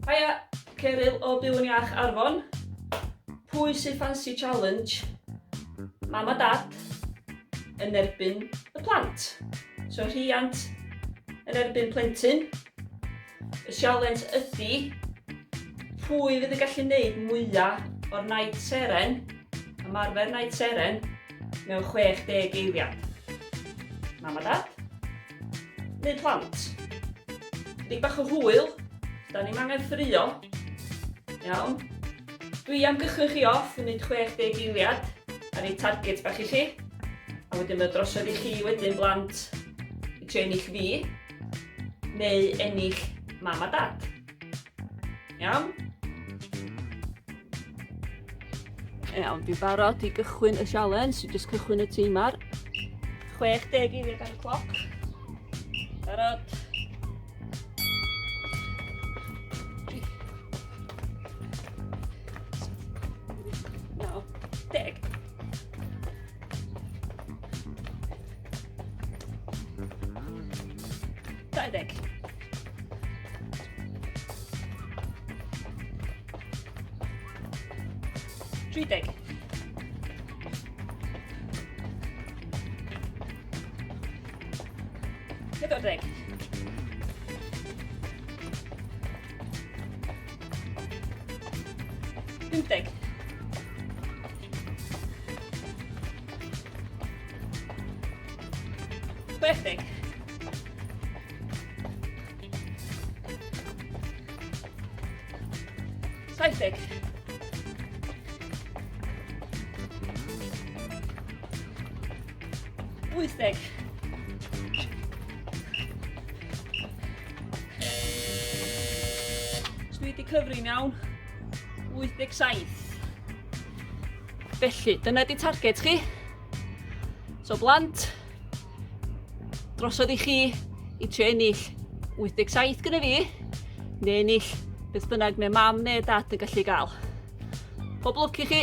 Haia, Ceryl o Byw yn Iach Arfon. Pwy sy'n ffansi challenge? Mam a dad yn erbyn y plant. So rhiant yn erbyn plentyn. Y sialens ydy pwy fydd yn gallu gwneud mwyaf o'r naid seren, ymarfer naid seren, mewn 60 eiliad. Mam a dad? Neu plant? Chydig bach o hwyl, da ni'n angen ffrio. Iawn. Dwi am gychwyn chi off yn wneud 60 eiliad a rhoi target bach i chi. A wedyn mae drosodd i chi wedyn blant i trio ennill fi neu ennill mam a dad. Iawn? Iawn, dwi'n barod i gychwyn y sialens, i jyst cychwyn y teimar. 60 eiliad ar y cloc. Barod. 9, 10. 20. 30. 40. 50. 60. 70. 80. Os dwi wedi cyfri'n iawn, 87. Felly, dyna di target chi. So blant, drosodd i chi i trio ennill 87 gyda fi, neu ennill beth bynnag mae mam neu dad yn gallu gael. Pob lwc i chi!